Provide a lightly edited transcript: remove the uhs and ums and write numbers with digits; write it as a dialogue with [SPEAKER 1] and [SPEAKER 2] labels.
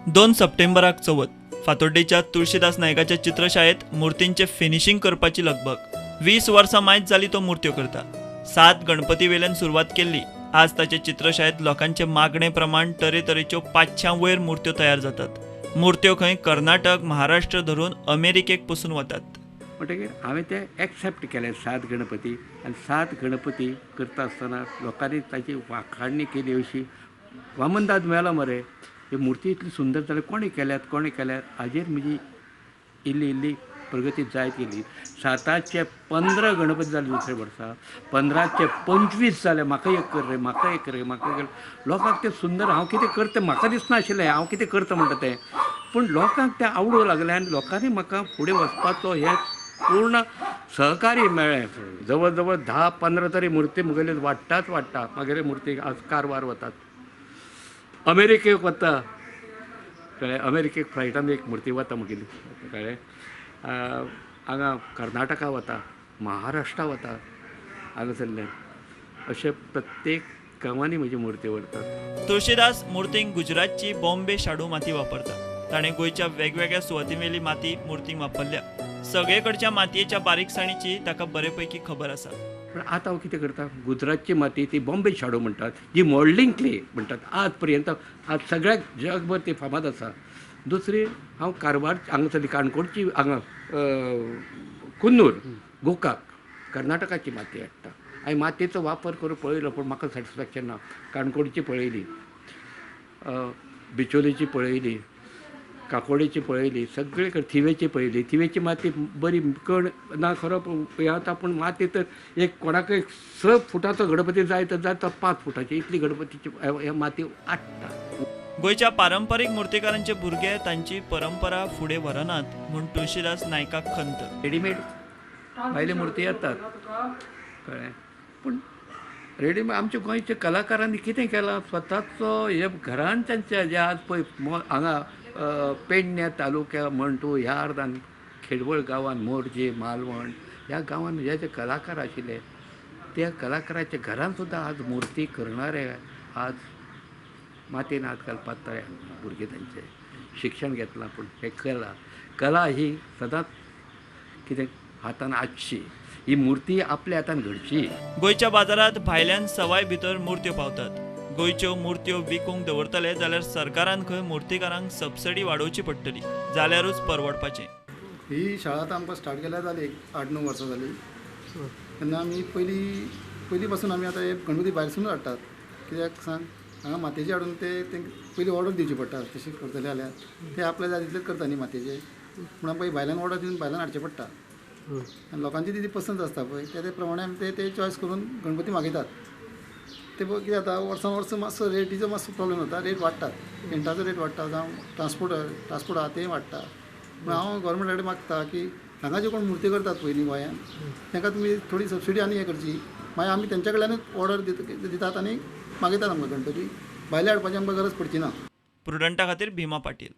[SPEAKER 1] 2 सप्टेंबराक चवथ. फातोड्डेच्या Tulsidas नायकाच्या चित्रशाळेत मुर्तींचे finishing करपाची लगबग. 20 वर्सां मायज जाली तो मुर्त्यो करता. 7 गणपती वेल्यान सुरवात केल्ली. आज ताचे चित्रशाळेत लोकांचे मागणे प्रमाण तरेतरेच्यो 500 वयर मुर्त्यो तयार जातात. मुर्त्यो खंय कर्नाटक, महाराष्ट्र धरून अमेरिकेक पसून वतात.
[SPEAKER 2] म्हणटकीर हांवें तें एक्सेप्ट केलें 7 गणपती. आनी 7 गणपती करता आसतना लोकांनी ताची वाखाणणी केली अशी, वामनदाद मेलो मरे, ही मुर्ती इतली सुंदर जाली, कोणें केल्यात कोणें केल्यात. हाजेर म्हजी इल्ली इल्ली प्रगती जायत गेली. 7चे 15 गणपती जाले दुसऱ्या वर्सा, 15चे 25 जाले. म्हाका एक कर रे, म्हाका एक कर रे, म्हाका एक कर. लोकांक तें सुंदर, हांव कितें करता म्हाका दिसनाशिल्लें हांव कितें करता म्हणटा तें, पूण लोकांक तें आवडूंक लागलें आनी लोकांनी म्हाका फुडें वचपाचो हें पूर्ण सहकार्य मेळ्ळें. जवळ जवळ 10-15 तरी मुर्ती म्हगेली वाडटाच वाडटा. मागीर मुर्ती आज कारवार वतात, अमेरिकेक वता, कळ्ळें. अमेरिकेक फ्लायटान एक मुर्ती वता म्हगेली, कळ्ळें. हांगा कर्नाटका वता, महाराष्ट्रा वता, हांगासरल्यान अशें प्रत्येक गांवांनी म्हजी मुर्ती व्हरतात.
[SPEAKER 1] तुळशीदास मुर्तींक गुजरातची बॉम्बे शाडू माती वापरता. ताणें गोंयच्या वेगवेगळ्या सुवातींवेली माती मुर्तींक वापरल्या. सगळे कडच्या मातयेच्या बारीकसाणीची ताका बरेपैकी खबर आसा.
[SPEAKER 2] पूण आतां हांव कितें करता, गुजरातची माती ती बॉम्बे शाडू म्हणटात, जी मोल्डींग क्ले म्हणटात, आज पर्यंत आज सगळ्या जगभर ती फामाद आसा. दुसरी हांव कारवार हांगासरली काणकोणची, हांगा कुन्नूर, गोकाक, कर्नाटकाची माती हाडटा. हांवें मातयेचो वापर करून पळयलो पूण म्हाका सॅटिस्फॅक्शन ना. काणकोणची पळयली, बिचोलीची पळयली, काकोडेची पळयली, सगळे कडेन थिवेची पळयली. थिवेची माती बरी कण ना खरो हें जाता, पूण माती तर एक कोणाकय 6 फुटाचो गणपती जाय तर जाता 5 फुटाची, इतली गणपतीची हे माती आट्टा.
[SPEAKER 1] गोंयच्या पारंपारीक मुर्तीकारांचे भुरगे तांची परंपरा फुडें व्हरनात म्हूण तुळशीदास नायकाक खंत.
[SPEAKER 2] रेडीमेड भायले मुर्ती येतात, कळ्ळें, पूण रेडीमेड आमच्या गोंयच्या कलाकारांनी कितें केलां स्वताचो हे घरान तांच्या जे आज पळय हांगा पेडण्या तालुक्या म्हण तूं ह्या अर्दान खेडवळ गांवान मोरजे, मालवण ह्या गांवान हे जे कलाकार आशिल्ले त्या कलाकाराच्या घरान सुद्दां आज मुर्ती करणारे आज मातयेन हात घालपाक तयार भुरगे तांचे शिक्षण घेतलां. पूण हे कला, कला ही सदांच कितें हातान आसची, ही मुर्ती आपल्या हातान घडची.
[SPEAKER 1] गोंयच्या बाजारांत भायल्यान सवाय भितर मुर्त्यो पावतात. गोंयच्यो मुर्त्यो विकूंक दवरतले जाल्यार सरकारान खंय मुर्तीकारांक सबसिडी वाडोवची पडटली, जाल्यारूच परवडपाचें.
[SPEAKER 3] ही शाळा आतां आमकां स्टार्ट केल्यार जाली एक 8-9 वर्सां जाली. तेन्ना आमी पयलीं पयलीं पासून आमी आतां हे गणपती भायरसून हाडटात. कित्याक सांग, हांगा मातयेचे हाडून ते तेंकां पयलीं ऑर्डर दिवची पडटा. तशें करतले जाल्यार ते आपल्या जाय तितलेच करता न्ही मातयेचे, पूण आमकां भायल्यान ऑर्डर दिवन भायल्यान हाडचे पडटा. आनी लोकांची ती पसंत आसता पळय, ते प्रमाणे आमी ते ते चॉयस करून गणपती मागयतात. ते पळय कितें जाता, वर्सान वर्स मातसो रेटीचो मातसो प्रॉब्लेम जाता, रेट वाडटात, पेंटाचो रेट वाडटा, जावं ट्रांसपोर्ट ट्रांसपोर्ट आहा तें वाडटा. पूण हांव गोवोरमेंटा कडेन मागता की हांगा जे कोण मुर्ती करतात पळय न्ही गोंयांत, तांकां तुमी थोडी सबसिडी आनी हें करची. मागीर आमी तेंच्या कडल्यानूच ऑर्डर दितात आनी मागयतात आमकां गणपती, भायले हाडपाची आमकां गरज पडची ना.
[SPEAKER 1] प्रुडंटा खातीर भीमा पाटील.